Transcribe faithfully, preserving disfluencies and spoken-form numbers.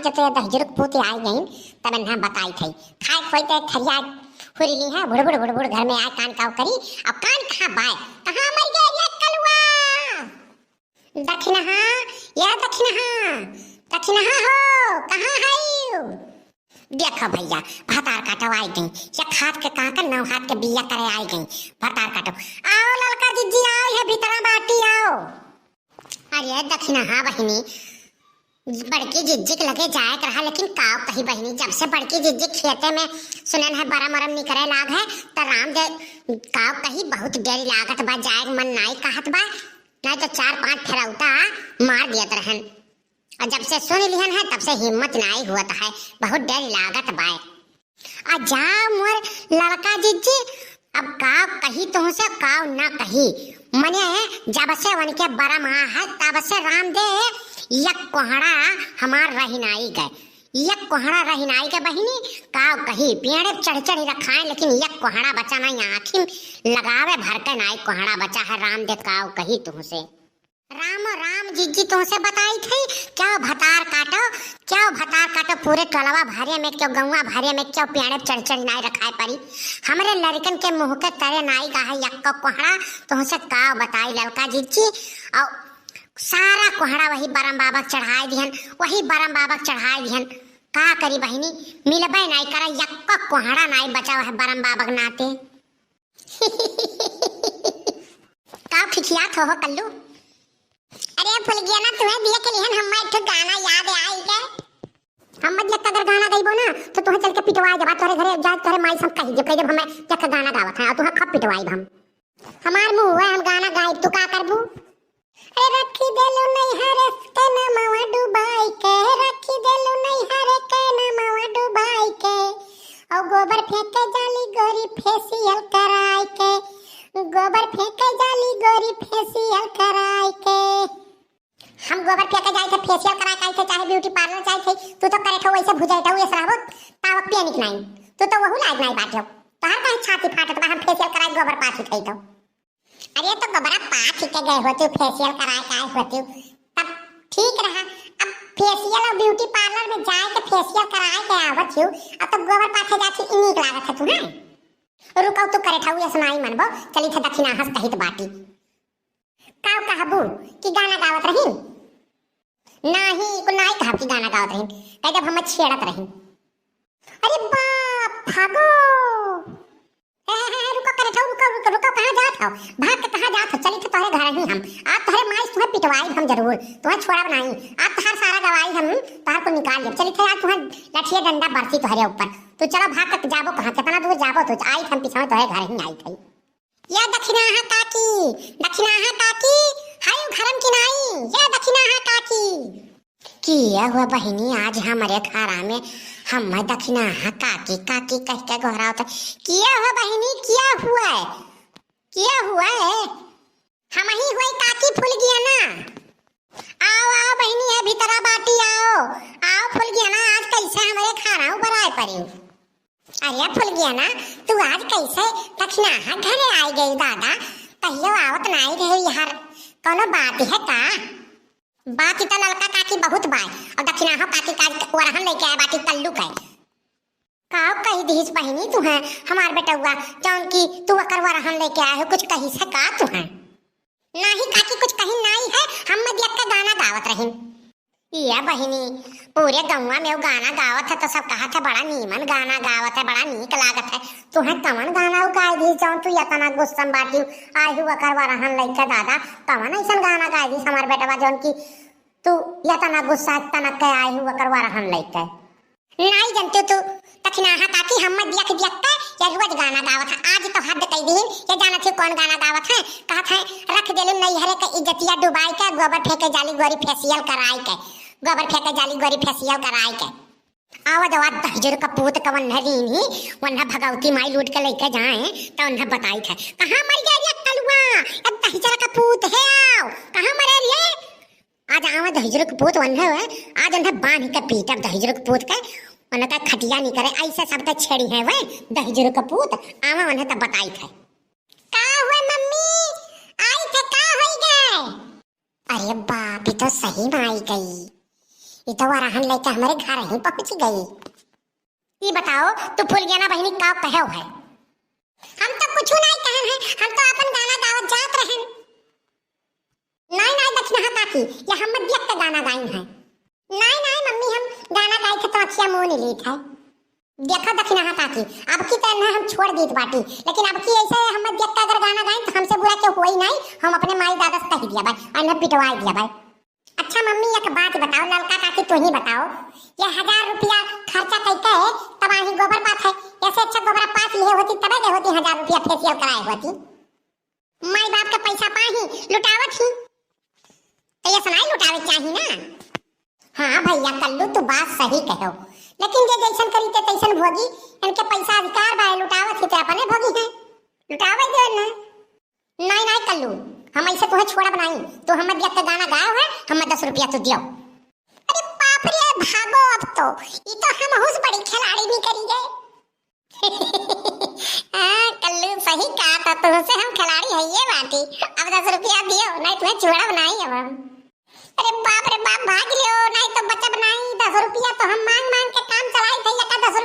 जब तो ये दहिजरू के पूत आइ गइन, तब इन्हा बताइत है। खाए खोई ते थरिया हुरली है, भुड़भुड़ भुड़भुड़ घर में आए, कान काव करी, अब कान कहाँ बाय? कहाँ मर गए रे कलुआ? दखिनहा, या दखिनहा, दखिनहा हो, कहाँ है यू? देखो भइया, भतार काटो आइ गई, या खात के कहाँ के नौ हाथ के बिया करे आइ गई, भतार काटो। आओ ललका जिज्जी, आओ, ये भीतरा बाटी, आओ। अरे दखिनहा बहिनी, बड़की जिज्जी के लगे जाए के रहा, लेकिन काव कही बहिनी, जब से बड़की जिज्जी खेते में सुनन है बरम वरम निकरे लाग है, त राम दे काव कही बहुत डर लागत बा, जाए के मन नाई कहत बा, नाई तो चार पांच फेरौता मार दियत रहन। और जब से सुन लिहन है, तब से हिम्मत नाई हुअत है, बहुत डर लागत बा। आ जा मोर ललका जिज्जी, अब काव कही तुहसे, काव ना कही। मने जब से उनके बरम आ है, तब से राम दे एक कोहड़ा हमार रहि नाई गए, एक कोहड़ा रहि नाई गए बहिनी। काव कही, पेड़े पे चढ़ चढ़ रखाए, लेकिन एक कोहड़ा बचा नाई, आँखी लगावे भर के नाई कोहड़ा बचा है। राम दे काव कही तुहसे। राम राम जिज्जी, तुहसे बताइत है, क्यों भतार काटो, क्यों भतार काटो, पूरे टोलवा भरे में, क्यों गौवा भरे में, क्यों पेड़े पे चढ़ चढ़ नाई रखाए परी। हमरे लड़कन के मुँह के तरे नाई गा है यक्को कोहड़ा, तुहसे काव बताई ललका जिज्जी। और सारा कोहड़ा वही बरम बाबा के चढ़ाए दिहन, वही बरम बाबा के चढ़ाए दिहन। का करी बहिनी, मिलबे नाई करा, यक्को कोहड़ा नाई बचा है बरम बाबा के नाते। का खिखियात हो, हो कल्लू? अरे फुलगिया ना, तुहे देख लिहन, हम्मा एक ठो गाना याद आइल के। हम्मा देख के अगर गाना गइबो ना, तो तुहे चल के पिटवाए देबा, तोरे घरे जा, तोरे माई से हम कहि देब, कहि देब हम्मा देख के गाना गावत है, और तुहे खूब पिटवाइब हम। हमार मुँह है, हम गाना गाइब, तू का करबू? अरे रखी देलू नैहर के नमवा डुबाई के, रखी देलू नैहर के नमवा डुबाई के, और गोबर फेंके जाली गोरी फेसियल कराई के, गोबर फेंके जाली गोरी फेसियल कराई के। हम गोबर फेंके जाई थे, फेसियल कराए के आई थे, चाहे ब्यूटी पार्लर जाई थे, तू तो करे थे वैसे भुजाई था, वैसे रहबो, तावक पिए निक नाई, तू तो वहू लायक नाई बाटे हो, तोहर काहे छाती फाटत बा, हम फेसियल कराए गोबर पाथी थे तो। अरे तो गोबरा पाथी के गए होती, फेसियल कराए के आए होती, तब ठीक रहा। अब फेसियल और ब्यूटी पार्लर में जाए के फेसियल कराए के आवत हो, अब तो गोबर पाथे जाती ई नीक लागत है तुम्हें। रुको तू करे ठाऊ, ये सुनाई मनबो, चली थे दखिनहा से कहित बाटी। काव कहबू कि गाना गावत रही? नाही, को नाही कहब कि गाना गावत रही, कह देब हम छेड़त रही। अरे बाप, भागो। ए, ए, ए, रुको करे ठाऊ, रुको, रुको, रुको, कहाँ जात हो? भाग के कहाँ जात हो? चली थे तोहरे घर ही हम। आज तोहरे माई से तुम्हें पिटवाई हम जरूर, तुम्हें छोड़ब नाही। आज तोहर सारा गवाही हम तोहर को निकाल लेब। चली थे आज तुम्हें लठिया डंडा बरसी तोहरे ऊपर। तू चलो भाग के जाबो कहाँ? कितना दूर जाबो तू? आई हम पीछे तोहरे घर ही आई थे। या दखिनहा काकी, दखिनहा काकी, हाय घरम की नाई, या दखिनहा काकी। किया हुआ बहिनी, आज हमरे घरा में हम दखिनहा काकी, काकी कह के गोहरावत। किया हुआ बहिनी, किया हुआ है? किया हुआ है? हम ही हुई काकी फुलगियाना। आओ, आओ बहिनी, ये भीतरा बाटी आओ। आओ फुलगियाना, आज कैसे हमरे घरा ऊपर आए पड़ी। अरे फुलगियाना, तू आज कैसे दखिनहा घरे आई गई दादा? कहियो आवत नाई रहे यार, कोनो बात है का? बात त ललका काकी बहुत बाय, और दखिनहा काकी का ओरहन लेके आए बाटी कल्लू के। का कही दिहिस बहिनी तुहे हमार बेटउआ, जौन की तू ओकर ओरहन लेके आए हो, कुछ कहिस का तुहे? नाही काकी, कुछ कही नाही है, हम मदिया के गाना गावत रहिन। या बहिनी, पूरे गौवा में वो गाना गावत है तो सब कहत है बड़ा नीमन गाना गावत है, बड़ा नीक लागत है। तुहे कवन गाना वो गाय दी जौन तू यतना गुस्सा में बाटी? आयु ओकर वरहन लइके दादा, कवन ऐसन गाना गाय दी हमार बेटवा जौन की तू यतना गुस्सा तनक के आयु ओकर वरहन लइके? नाई जनते तू, दखिनहा काकी हम देख देख के ये रोज गाना गावत है। आज तो हद कई दीन, ये जानत ही कौन गाना गावत है? कहत है, "रख देलू नैहरे के इज्जतिया डुबाई के, गोबर फेंके जाली गोरी फेसियल कराई के, गोबर फेंके जाली गोरी फेसियल कराई के।" आवा जवा दहिजर का पूत कवन न रीन ही, वन्हा भगवती माई लूट के लेके जाए, तो उन्हें बताई थे, "कहाँ मर गया ये कलुआ? अब दहिजर का पूत है, आओ, कहाँ मरे रे?" आज आवा दहिजरू के पूत वन्हे हुए, आज उन्हें बांध के पीटब दहिजरू के पूत के, उनका खटिया नहीं करे, ऐसे सब तो छेड़ी है वे दहिजरू के पूत, आवा उन्हें तब बताई थे। का हुए मम्मी? आई थे, का होई गए? अरे बाप, ये तो सही में आई गई। ई तो वराहन लेके हमरे घर ही पहुँच गई। ई बताओ, तू फुलगेना बहिनी का कहेउ है? हम तो कुछ नहीं कहन है, हम तो अपन गाना गावत जात रहन। नहीं, नहीं दखिनहा काकी, ये हम देख के गाना गाइन है। नहीं, नहीं मम्मी, हम गाना गाइत है तो अखिया मून लीत है। देखा दखिनहा काकी, अब की तो इन्हें हम छोड़ दीत बाटी, लेकिन अब की ऐसे हम देख के अगर गाना गाइन तो हमसे बुरा केहू होई नहीं, हम अपने माई दादा से कह दिया बाय, और इन्हें पिटवाई दिया बाय। अच्छा मम्मी, एक बात बताओ, ललका काकी, तू ही बताओ, ये हजार रुपया खर्चा कैके तब आही गोबर पाथ है, ऐसे अच्छा गोबर पाथ लिए होती तबे दे होती हजार रुपया फेशियल कराए होती। माई बाप का पैसा पाही लुटावत ही, तो ये सुनाई लुटावे चाही ना। हाँ भैया कल्लू, तू बात सही कहो, लेकिन जे जैसन करी ते तैसन भोगी, इनके पैसा अधिकार बा, लुटावत ही ते अपने भोगी हैं, लुटावे दे ना। नहीं, नहीं कल्लू, हम ऐसे तुहे छोड़ब नहीं। तू हमें देख के गाना गाओ है, हमें दस रुपया तू दियो। अरे बाप रे, भागो अब तो, ई तो हम हुस बड़ी खिलाड़ी भी करी गए। हाँ, कल्लू सही कहा था, तुमसे हम खिलाड़ी है ये बाटी। अब दस रुपया दियो, नहीं तुम्हें छोड़ब नहीं अब हम। अरे बाप रे बाप, भाग लियो, नहीं तो बचब नहीं। दस रुपया तो हम मांग मांग के काम चलाई थे, ये का दस